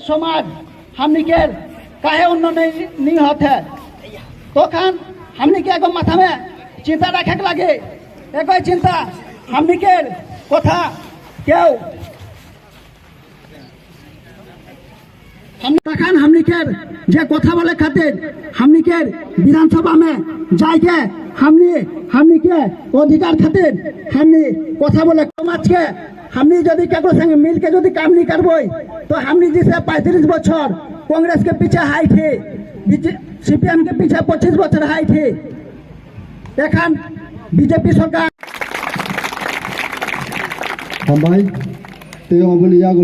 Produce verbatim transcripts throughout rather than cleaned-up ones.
সমাজ হামনিকের কাহে উন্নয়ন নেই হতে। তখন হামনিকে এগো মাথামে চিন্তা রাখে লাগে, এগো চিন্তা হামনিকের কথা কেউ হাম-, তখন হামনিকের যে কথা বলে খাতির, হামনিকের বিধানসভা মে যাইকে হামনি, হামনিকে অধিকার খাতির হামনি কথা বলে সমাজকে हमनी यदि केकरो संगे मिल के यदि काम नहीं करबो, तो हमनी जैसे पैंतीस बछर कांग्रेस के पीछे हाई थे, सीपीएम के पीछे पच्चीस बछर हाई थे, एखन बीजेपी सरकार। Hambai, tei oboni yago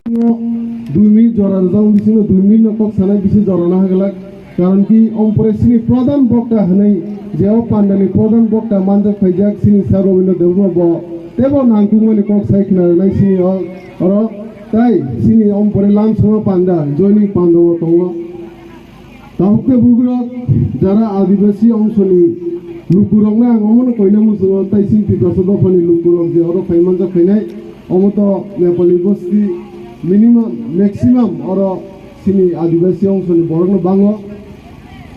dui minute jora rwjak, bisino dui minute no kok sanai bisi jora na haglak. Karon ki ompore sini pradhan bokta hwnwi je o pandani pradhan bokta manjak phaijak sini Sir Robindra Debbarma bo tebo nangkukmani kok sai khna rwnai sini o oro tai sini ompore lamsongo panda joining panda o tongo. Tabuk tei bugrok jara adibasi ongshoni lukurokno ang omono koina muchungo tai sini Tiprasa dophani lukurok je oro phai manjak phainai omo to Nepali bosti minimum maximum oro sini adibasi ongshoni borokno bango.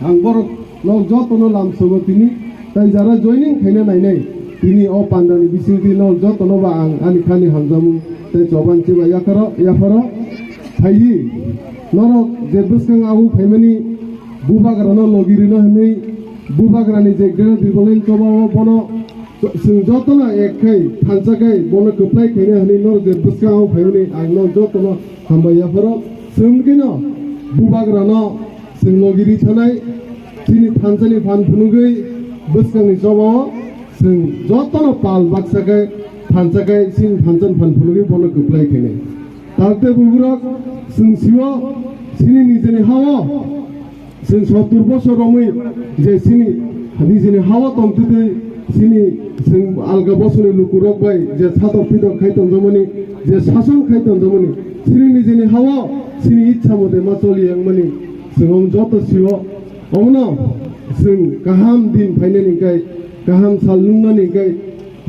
Ang borok nok jotono lamsogo tini, tai jara joining khaina nainai tini o pandani bisingtwi nok jotono ba ang ani khani hamjamung tei choban chiba yapharo, yapharo phaiwi norok je bwskang au phaimani bubagrano logi rwna hwnwi bubagrani je Greater Tipraland chobao bono Chwng jotono ek khai thansa khai bono kwplai khaina hwnwi norok je bwskango phaimani ang no jotono hambai yapharo. Chwng kino bubagrano chwng logi ri thanai chini thansani phan phunugwi bwskangni chobao chwng jotono pal baksa khai thansa khai chini thansani phan phunugwi bono kwplai khainai. Tabuk tei buburok chwng sio chini nijini hao Chwng sottur bosor romwi je chini nijini hao tongtwtwi chini chwng alga bosoni lukurok bai je satok pitok khai tongjakmani, je sason khai tongjakmani, chini nijini hao chini ichha mote ma choli yangmani chwng omo joto sio. Omono chwng kaham din phainani hwnkhe, kaham sal nungnani hwnkhe,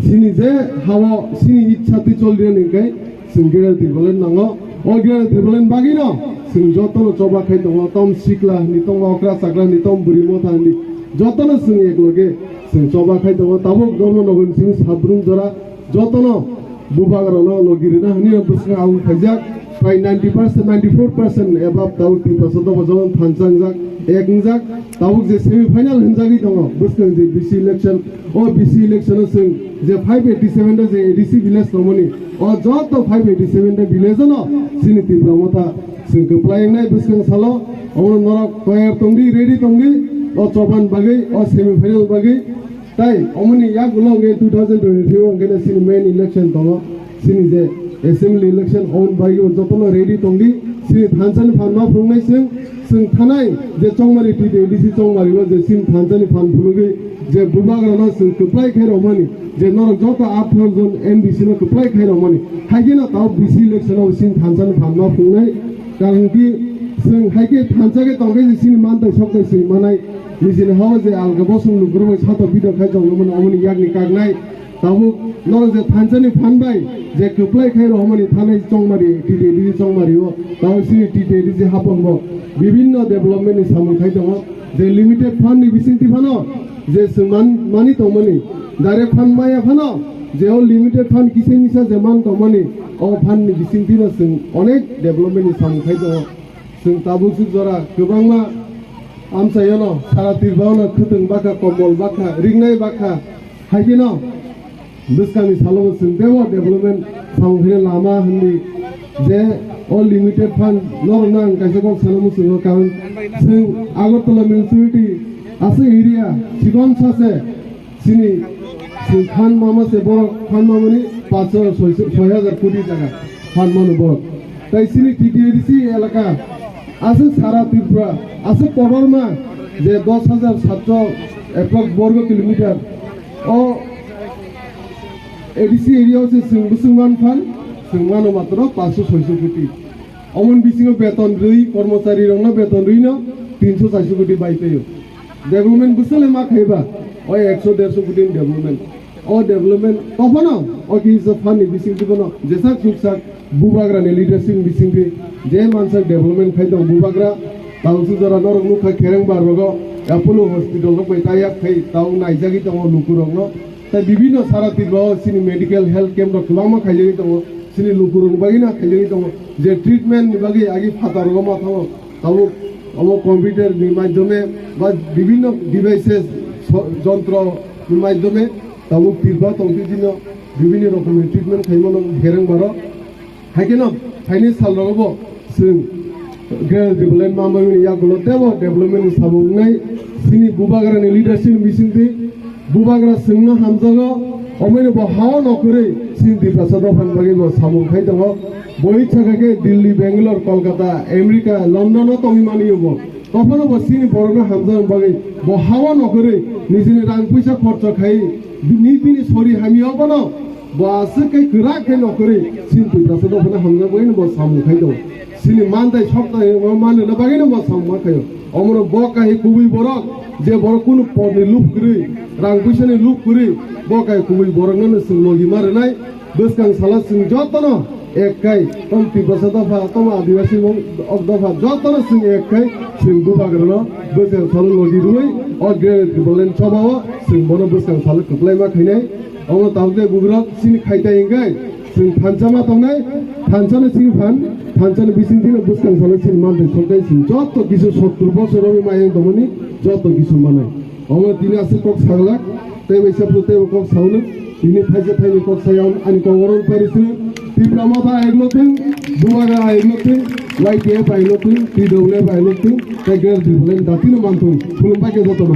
Sini je hao sini ichha twi choli rwni hwnkhe chwng Greater Tipraland nango. O Greater Tipraland bagwino chwng jotono choba khai tongo, tom sikla hwnwi, tom okra chakra hwnwi, tom bwrwi motha hwnwi, jotono chwng ekloge chwng choba khai tongo. Tabuk Dharmanagar ni simi Sabrum jora jotono bubagrano logi rwna hwnwi bwskango aboni khaijak. Prai ninety percent, ninety-four percent above tabuk Tiprasa dopha jotono thansa wngjak, ek wngjak. Tabuk je semi final hwnjagwi tongo, bwskang je B C election, o B C election o chwng je five eighty seven ta je A D C village tongmani, o joto five eighty seven ta village no chini Tipra Motha chwng kwplai wngnai bwskang salo. Omono norok toyar tongdi, ready tongdi, o choban bagwi, o semi final bagwi. Tai omoni yagulo hwnkhe two thousand twenty-three o hwnkhe chini main election tongo. Chini je assembly election on bai o jotono ready tongdi, chini thansani phan ma phunuknai chwng, chwng thanai je Chongmari T T A D C Chongmari o je chini thansani phan phunugwi je bubagrano chwng kwplai khai romani, je norok joto atharo jon N B C no kwplai khai romani, haikhe no tao B C election o chini thansani phan ma phunuknai, karon ki chwng haikhe thansa khe tongkhe je chini mantai soktai chwng manai, nijini hao je alga bosong lukurok bai sato video khai tongmani omoni yakni kaknai. Tabuk norok je thansani phan bai je kwplai khai rohormani thanai Chongmari, T T A D C Chongmari o, tabuk chini T T A D C hapang bo bibinno development ni samung khai tongo. Je limited fund ni bisingtwi phano je chwng man, mani tongmani, direct fund maya phano je o limited fund kisa misa je man tongmani, o fund ni bisingtwi no chwng onek development ni samung khai tongo. Chwng tabuk swk jora kwbangma amchaiono sara Tripura no khwtwng bakha, kombol bakha, ringnai bakha, hai kheno bwskangni salo chwng teibo development samung hwnwi lama hwnwi je o limited fund norokno ang kaisa kok sana muchungo, karon chwng Agartala municipality aswk area chikon sase Chini, chini phan mama se borok phan mamani paanch soi, soi hajar koti taka phan mano borok. Tai chini T T A D C elaka aswk sara Tripura aswk kotorma je dos hajar satso approx borgo kilometer o A D C area o se chwng bwswk man phan chwng mano matro paanch soi soi koti. Omoni bisingo beton rwi, kormochari rokno beton rwino tinso chaiso koti bai paio. Development bwsale ma khaiba, o ekso derso koti ni development. O development tophano o kisa phan ni bising twi bono jesak chuksak bubagra ni leadership ni bising twi je mansak development khai tongo bubagra. Tang su jora norok nukha Khereng bar rogo Apollo hospital rok bai tie up khai tao naijagwi tongo luku rokno. Tai bibinno sara Tripura o chini medical health camp rok kwbangma khaijagwi tongo. Chini luku rokni bagwi no khaijagwi tongo je treatment ni bagwi agi phatar rogo ma thango. Tabuk omo computer ni maidhyome ba bibinno devices, so-, jontro ni maidhyome tabuk Tripura tongtwi dino bibinno rokomni treatment khaimano Khereng baro. Haikhe no phaini sal rogo bo chwng Greater Tipraland manbai mani yagulo tebo development ni samung wngnai chini bubagra ni leadership ni bisingtwi. Bubagra chwngno hamjago, omoino bo hao nokhorwi chini Tiprasa dophani bagwi bo samung khai tongo. Bo ichha kha khe Delhi, Bangalore, Kolkata, America, London o tongwi mani bo. Tophano bo chini borokno hamjakna bagwi bo hao nokhorwi nijini rang puisa khorcho khai ni bini sori hamya bono bo aswk khe kwrak khe nokhorwi chini Tiprasa dophano hamjakna bagwi bo samung khai tongo. Chini mantai soktai manna bagwi bo samung ma khaio. Omono bo kahi kubui borok, je borok kunu porni lub kwrwi, rang puisani lub kwrwi, bo kahi kubui borokno no chwng logi ma rwnai. Bwskang salo chwng jotono ek kai, tom Tiprasa dopha, tom Adivasi mung-, ok dopha, jotono chwng ek kai, chwng bubagrano bwskang salo logi rwui, o Greater Tipraland Sabha o chwng bono bwskang salo kwplai ma khainai. Omo tabuk de bugrok chini khaitai hingkai, chwng thansa ma tongnai, thansa no chini phan, thansa ni bising tino bwskang salo chini mantai soktai chwng joto kisa sottur bosor romwi mayang tongmani joto kisa manai. Omo tini aswk kok saglak, tei bai seplo tei bo kok saunw, tini thaisa thaini kok saya ani kok oron pari swnw, Tipra Motha aiglo thwng, Bubagra aiglo thwng, Y T F aiglo thwng, T W F aiglo thwng, tei Greater Tipraland datino manthung, khulumbai khe jotono.